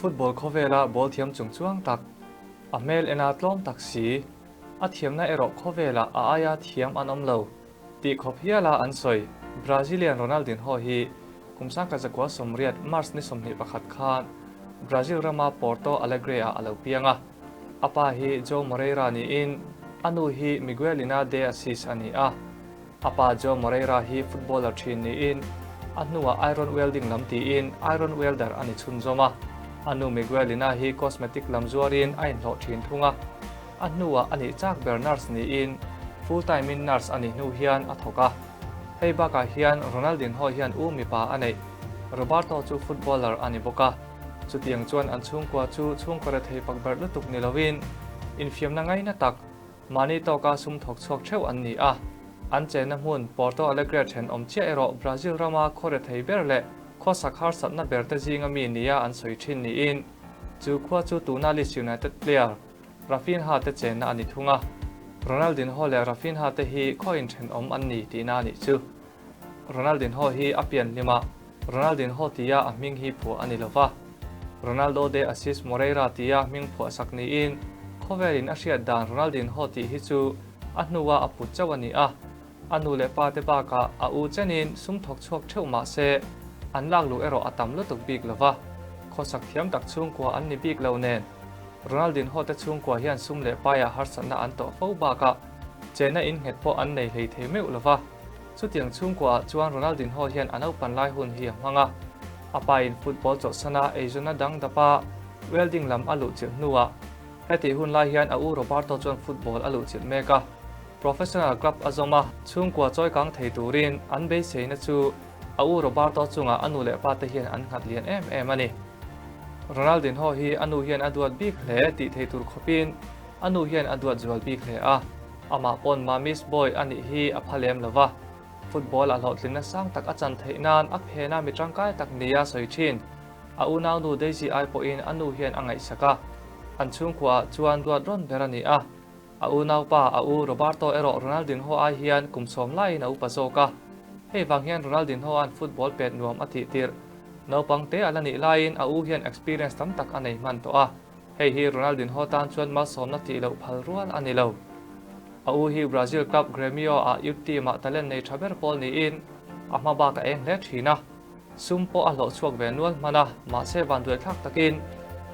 Football khawvela ball thiam chungchuang tak, a hmel ena tlawm tak si, a thiamna erawh khawvelah a aia thiam an awm lo tih khawp hiala an sawi. Brazilian Ronaldinho hi kum 1980 March ni 21 khan Brazil rama Porto Alegre-ah a lo piang a. A pa hi Joe Moreira niin a nu hi Miguelina de Assis a ni a. A pa Joe Moreira hi footballer thin niin a hnuah iron welding lam tiin iron welder a ni chhunzawm a. A nu Miguelina hi cosmetic lam zuarin a inhlawh thin thung a. A hnuah a nih chak ber nurse niin full time in nurse a nih hnu hian a thawk a. Hei bakah hian Ronaldinho hian u mipa a neih. Roberto chu footballer a ni bawk a. Chutiang chuan an chhungkua chu chhungkaw rethei pak berh lutuk ni lovin infiamna ngaina tak Mahni tawka sum thawk chhuak theuh an ni a, an chenna hmun Porto Alegre thenawm chiah erawh Brazil rama khaw rethei ber leh khawsak harsatna berte zinga mi nia an sawi thin niin chu khua chu tuna Leeds United player Raphinha te chenna a ni thung a, Ronaldinho leh Raphinha te hi khaw inthenawm an ni tihna a nih chu. Ronaldinho hi a pian hlimah Ronaldinho tia a hming hi phuah a ni lo va, Ronaldo de Assis Moreira tia hming phuah sak niin khawvelin a hriat dan Ronaldinho tih hi chu a hnua a put chauh a ni a. A nu leh pa te bakah a u chenin sum thawk chhuak theuh mah se an lak luh erawh a tam lutuk bik lo va, khawsak thiam tak chhungkua an ni bik lo nen Ronaldinho te chhungkua hian sum leh paiah harsatna an tawh fo bakah chenna innghet pawh an nei hlei thei meuh lo va. Chutiang chhungkuaah chuan Ronaldinho hian a naupan lai hun hi a hmang a. A pain football chawlhsana eizawnna dang dapa welding lam a luhchilh hnuah hetih hun lai hian a u Roberto chuan football a luhchilh mek a. Professional club a zawm a, chhungkua chawikang thei turin an beiseina chu a u Roberto chungah a nu leh pate hian an nghat lian em em a ni. Ronaldinho hi a nu hian a duat bik hle tih thei tur khawpin a nu hian a duat zual bik hle a. Amah pawn Mami's boy a nih hi a pha lem lo va, football a hlawhtlinna sang tak a chan theih nan a phena mi tangkai tak nia sawi thin. A unaunu Daisy ai pawhin a nu hian a ngaihsak a, an chhungkuaah chuan duat rawn ber a ni a. A unaupa a u Roberto erawh Ronaldinho ai hian kum sawm laiin a upa zawk a. Hei vang hian Ronaldinho-a'n football pet nuam a tih tirh. Naupang te a la nih laiin a u hian experience tam tak a nei hman tawh a. Hei hi Ronaldinho tan chuan malsawmna tih loh phal rual a ni lo. A u hi Brazil club Gremio ah youth team ah talent nei tha ber pawl niin a hma bak a eng hle thin a. Sum pawh a hlawh chhuak ve nual hman a, mahse vanduaithlak takin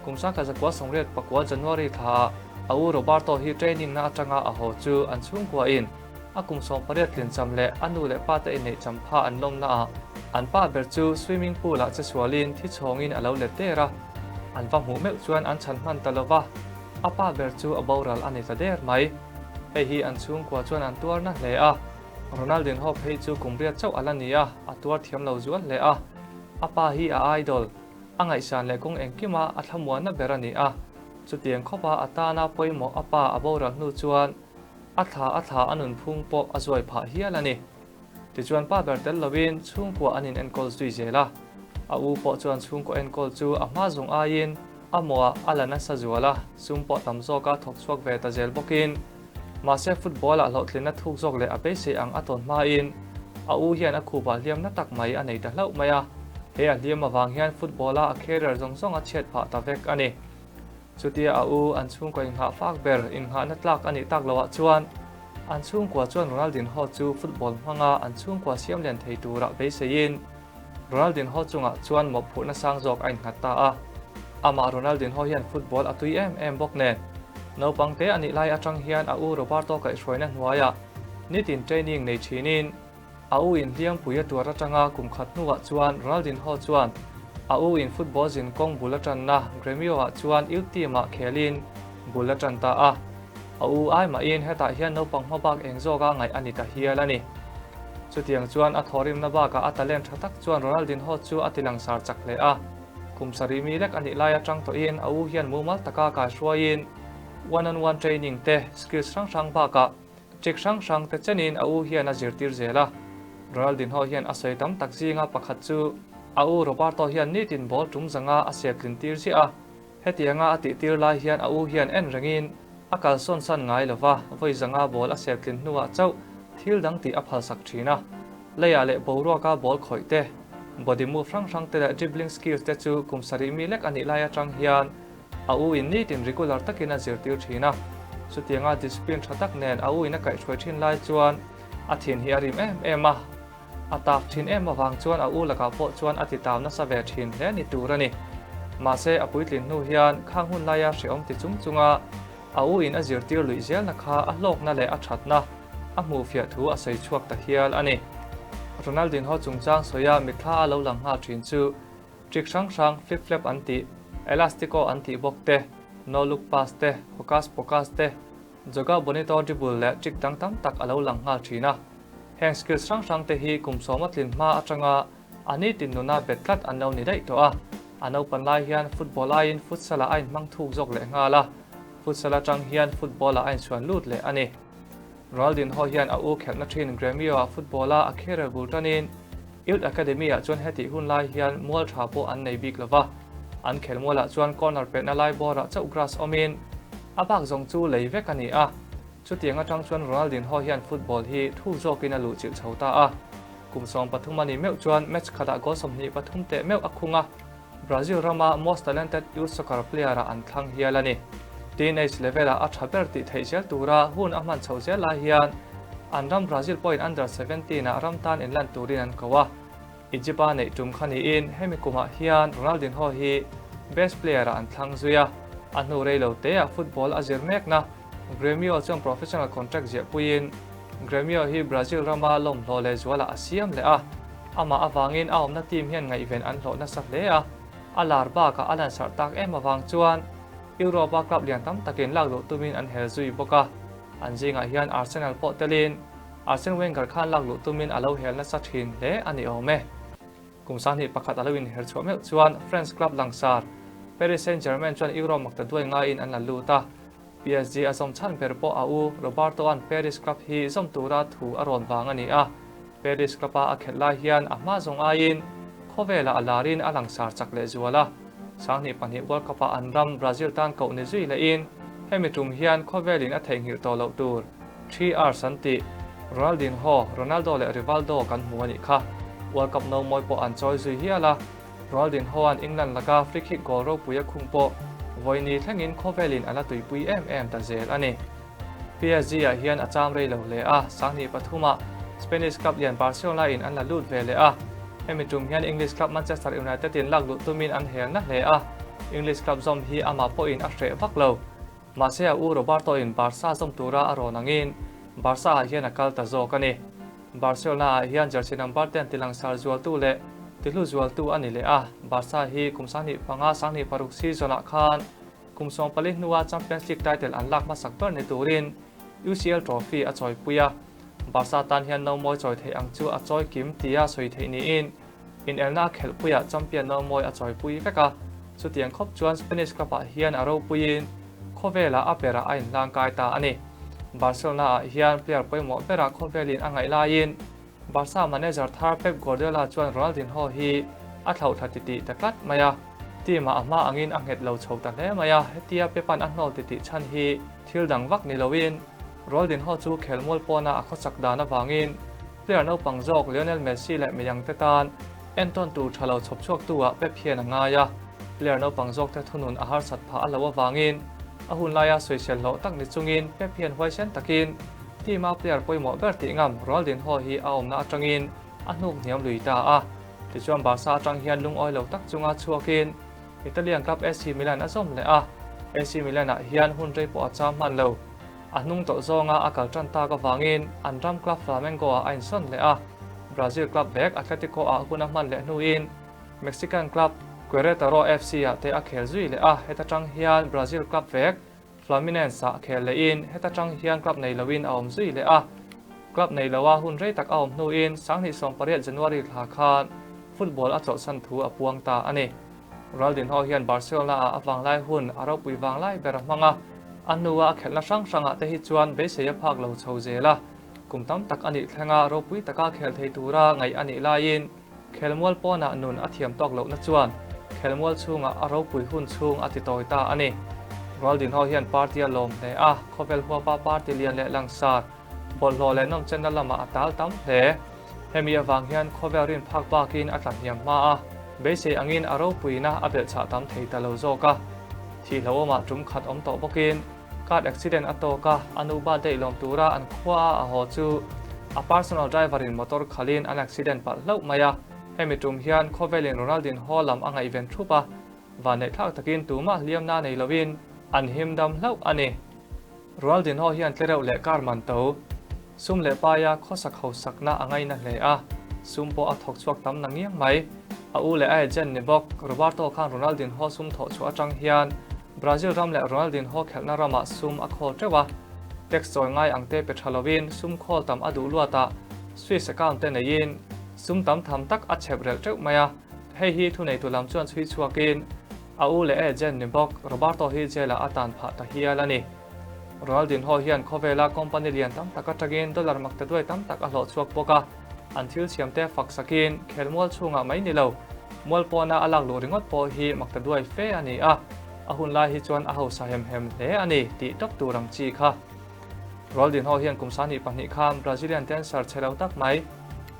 kum 1989 January thla ah a u Roberto hi training na atanga a haw chu an chhungkua in a kum 18 tlin cham leh a nu leh pa te inneih cham pha an lawmna ah an pa ber chu swimming pool ah che sualin thi chhawngin a lo let der a. An va hmuh meuh chuan an chhan hman ta lo va, a pa ber chu a boral a ni ta der mai. Hei hi an chhungkua chuan an tuar na hle a, Ronaldinho phei chu kum riat chauh a la ni a, a tuar thiam lo zual hle a. A pa hi a idol, a ngaihsan leh kawng engkima a thlamuanna ber a ni a, chutiang khawpa a tana pawimawh a pa a boral hnu chuan a thla a thla a nunphung pawh a zuai phah hial a ni. Tichuan pa ber tel lovin chhungkua an inenkawl zui zel a, a u pawh chuan chhungkaw enkawl chu a hma zawng aiin a mawhah a la nasa zual a, sum pawh tam zawka thawk chhuak ve ta zel bawkin. Mahse football-ah hlawhtlinna thuk zawk leh a beisei ang a tawn hmain a u hian a khupah hliamna tak mai a nei ta hlauh mai a, he a hliam avang hian football-a a career zawng zawng a chhiat phah ta vek a ni. Chutia a u an chhungkaw inghah fak ber inghahna tlak a nih tak loah chuan an chhungkua chuan Ronaldinho chu football hmanga an chhungkua siam lian thei tura beiseiin Ronaldinho chungah chuan mawhphurhna sang zawk a innghat ta a. Amah Ronaldinho hian football a tui em em bawk nen naupang te a nih lai atang hian a u Roberto kaihhruaina hnuaiah nitin training nei thinin A u in hliampui a tuar atanga kum khat hnuah chuan Ronaldinho chuan a u in football zin kawng bul a tanna Gremio ah chuan youth team ah khelin bul a tan ta a. A u ai mahin hetah hian naupang hma bak eng zawka ngaih a ni ta hial a ni. Chutiang chuan a thawhrimna bakah a talent tha tak chuan Ronaldinho chu a ti langsar chak hle a. Kum sarih mi lek a nih lai atang tawhin a u hian mumal taka kaihruaiin one on one training te, skills hrang hrang bakah Trick hrang hrang te chenin a u hian a zirtir zel a. Ronaldinho hian a sawi tam tak zinga pakhat chu a u Roberto hian nitin ball tum zanga a sep tlin tir ziah a. Hetianga a tih tir lai hian a u hian en rengin a kalsawn san ngai lova, vawi zanga ball a sep tlin hnuah chauh thil dang tih a phalsak thin a. Leiah leh boruaka ball khawih te, Body move hrang hrang te leh dribbling skills te chu kum sarih mi lek a nih lai atang hian a u in nitin regular takin a zirtir thin a. Chutianga discipline tha tak nen a u in a kaihhruai thin lai chuan a thin hi a rim em em a. A tak thin em avang chuan a u lakah pawh chuan a titau nasa ve thin hle ni tur a ni. Mahse a puitlin hnu hian khang hun laia hrehawm ti chung chunga a u in a zirtir luih zelna kha a hlawkna leh a thatna a hmuhfiah thu a sawi chhuak ta hial a ni. Ronaldinho chungchang sawia mitthla a lo lang nghal thin chu trick hrang hrang flip flap an tih, elastico an tih bawk te, no look pass te, hocus pocus te, Joga bonito dribble leh trick dang tam tak a lo lang nghal thin a. Heng skills hrang hrang te hi kum sawma tlin hma atanga a nitin nuna bet tlat an lo ni daih tawh a. A naupan lai hian football aiin futsal ah a inhmang thuk zawk leh nghal a, futsal atang hian football ah a inchhuan lut leh a ni. Ronaldinho hian a u khelhna thin Gremio ah football a a career bul tanin Youth Academy ah chuan hetih hun lai hian mual tha pawh an nei bik lova, an khelmual ah chuan corner petna lai bawr ah chauh grass awmin a bak zawng chu lei vek a ni a. Chutiang atang chuan Ronaldinho hian football hi thu zawkin a luhchilh chho ta a. Kum 13 a nih meuh chuan match khatah goal 23 teh meuh a khung a, Brazil rama most talented youth soccer player-ah an thlang hial a ni. Teenage level-ah a tha ber tih theih zel tura hun a hman chhoh zel lai hian an ram Brazil pawhin under 17-ah ram tan inlan turin an ko a. Egypt-a neih tum kha niin hemi kumah hian Ronaldinho hi best player-ah an thlang zui a, a hnu rei lo teah football a zir mekna Gremio chuan professional contract ziahpuiin Gremio hi Brazil rama lawmhlawh leh zualah a siam leh a, amah avangin a awmna team hian ngaihven an hlawh nasa hle a, a lar bakah a lansarh tak em avang chuan Europe-a club lian tam takin lak luh tumin an hel zui bawk a, an zingah hian Arsenal pawh telin Arsene Wenger khan lak luh tumin a lo hel nasa thin hle a ni awm e. Kum 21 a lo inher chhuah meuh chuan French club langsar Paris Saint-Germain chuan Euro makta duai ngaiin an la lut a, PSG a zawm chhan ber pawh a u Roberto-a'n Paris club hi zawm tura thu a rawn vang a ni a. Paris club-a a khelh lai hian a hma zawng aiin khawvelah a larin a langsar chak leh zual a. 2002 World Cup-ah an ram Brazil tan koh ni zui lehin hemi tum hian khawvelin a theihnghilh tawh loh tur Three R's an tih Ronaldinho, Ronaldo leh Rivaldo kan hmu a nih kha. World Cup no mawi pawh an chawi zui hial a. Ronaldinho-a'n England laka free kick goal ropui a khung pawh vawi ni thlengin khawvelin a la tuipui em em ta zel a ni. PSG-ah hian a cham rei lo hle a, 2003-ah Spanish club lian Barcelona-in an la lut ve leh a. Hemi tum hian English club Manchester United-in lak luh tumin an hel na hle a, English club zawm hi amah pawhin a hreh vak lo. Mahse a u Roberto-in Barca zawm tura a rawn angin Barca-ah hian a kal ta zawk a ni. Barcelona-ah hian jersey number ten tilangsar zualtu leh tihlu zualtu a ni leh a, Barca hi kum 2005, 2006 season-ah khan kum 14 hnua Champions League title an lak hmasak ber ni turin UCL trophy a chawipui a. Barca tan hian no mawi chawi theih ang chu a chawi kim tia sawi theih niin inelna a khelhpuiah champion no mawi a chawipui vek a. Chutiang khawp chuan Spanish club-ah hian a ropuiin khawvelah a berah a inhlangkai ta a ni. Barcelona-ah hian player pawimawh berah khawvelin a ngaih laiin Barca manager thar Pep Guardiola chuan Ronaldinho hi a thlauhthla titih ta tlat mai a. Team-ah a hma angin a nghet lo chho ta hle mai a, hetia Pep-a'n a hnawl titih chhan hi thil dang vak ni loin Ronaldinho chu khelmual pawna a khawsak dan avangin player naupang zawk Lionel Messi leh midangte tan Entawn tur tha lo chhawp chhuaktu ah Pep hian a ngai a, player naupang zawk te thunun a harsat phah a lo avangin a hun laia sawisel hlawh tak ni chungin Pep hian huaisen takin team a player pawimawh ber tih ngam Ronaldinho hi a awmna atangin a hnuk hniam lui ta a. Tichuan Barca atang hian lungawi lo tak chunga chhuakin Italian club AC Milan a zawm leh a, AC Milan ah hian hun rei pawh a cham hman lo. A hnung tawlh zawnga a kal tan tak avangin an ram club Flamengo ah a insawn leh a, Brazil club vek Atletico ah hun a hman leh hnuin Mexican club Queretaro FC ah te a khel zui leh a, heta tang hian Brazil club vek Fluminense ah khel lehin heta tang hian club nei loin a awm zui leh a. Club nei loa hun rei tak a awm hnuin 2018 January thla khan football a chawlhsan thu a puang ta a ni. Ronaldinho hian Barcelona ah a vanglai hun a ropui vanglai ber a hmang a, a hnua a khelhna hrang hrangah te hi chuan beisei a phak lo chho zel a, kum tam tak a nih thlenga ropui taka khel thei tura ngaih a nih laiin khelmual pawnah nun a thiam tawk lohna chuan khelmual chhungah a ropui hun chhung a ti tawi ta a ni. Ronaldinho hian party a lawm hle a, khawvel huapa party lian leh langsar, bawlhhlawh leh nawmchenna lamah a tal tam hle. Hemi avang hian khawvel rin phak bakin a tla hniam hma a, beisei angin a ropuina a belhchhah tam thei ta lo zawk a. Thih hlauhawmah tum khat awm tawh bawkin car accident a tawk a, a nu ba daih lawm tura an khua a a haw chu a personal driver in motor khalhin an accident palh hlauh mai a. Hemi tum hian khawvelin Ronaldinho lam a ngaihven thup a, Vanneihthlak takin tumah hliamna nei loin an him dam hlauh a ni. Ronaldinho hian tlereuh leh kar man to, sum leh paia khawsak hausakna a ngaina hle a, sum pawh a thawk chhuak tam na ngiang mai. A u leh a agent ni bawk Roberto khan Ronaldinho sum thawh chhuah atang hian Brazil ram leh Ronaldinho khelhna ramah sum a khawl teuh a, tax chawi ngai ang te pe tha loin sum khawl tam a duh luatah Swiss account te neiin sum tam tham tak a chhep relh teuh mai a. Hei hi thuneitu lam chuan chhui chhuakin a u leh agent ni bawk Roberto hi jail-ah a tan phah ta hial a ni. Ronaldinho hian khawvela company lian tam tak atangin dollar maktaduai tam tak a hlawh chhuak bawk a, an thil siamte fak sakin khelmual chhungah mai ni lo, mual pawna a lak luh ringawt pawh hi maktaduai fe a ni a, a hun lai hi chuan a hausa hem hem hle a ni tih tawp tur ang chi kha. Ronaldinho hian kum 22 khan Brazilian dancer chhe lo tak mai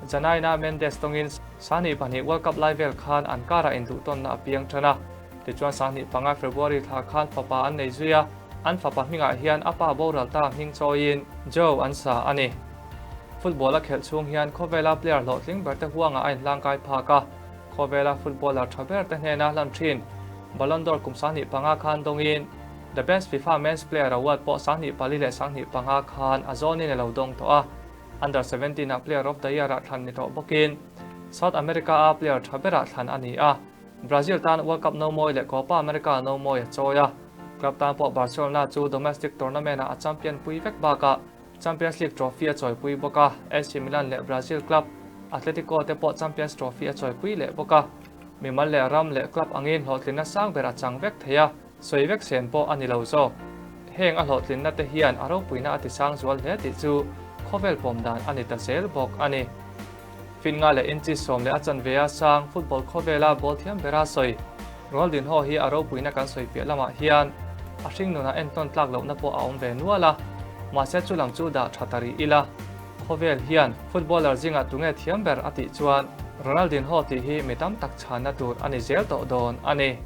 Janaina Mendes tawngin 22 World Cup lai vel khan an karah induhtawnna a piang tan a. Tichuan 25 February thla khan fapa an nei zui a, an fapa hmingah hian a pa boral ta hming chawiin Joe an sa a ni. Football a khelh chhung hian khawvela player hlawhtling berte huangah a inhlangkai phak a, khawvela footballer tha berte hnena hlan thin Ballon d'Or kum 25 khan dawngin The Best FIFA Men's Player Award pawh 24 leh 25 khan a zawnin a lo dawng tawh a. Under 17 ah Player of the Year ah thlan ni tawh bawkin South America a player tha berah thlan a ni a. Brazil tan World Cup nomawi leh Copa America nomawi a chawi a. Club tan pawh Barcelona chu domestic tournament ah a champion pui vek bakah Champions League trophy a chawipui bawk a. AC Milan leh Brazil club Atletico te pawh Champions Trophy a chawipui leh bawk a. Mimal leh ram leh club angin hlawhtlinna sang ber a chang vek thei a. Sawi vek sen pawh a ni lo zawk. Heng a hlawhtlinna te hian a ropuina a tisang zual hle tih chu khawvel pawm dan a ni ta zel bawk a ni. Finga leh inchi sawm leh a chanve a sang football khawvela ball thiam bera sawi Ronaldinho hi a ropuina kan sawi piah lamah hian a hringnunah entawn tlak lohna pawh a awm ve nual a, mahse chu lam chu dah tha ta rih ila. Khawvel hian footballer zingah tunge thiam ber a tih chuan Ronaldinho tih hi mi tam tak chhanna tur a ni zel tawh dawn a ni.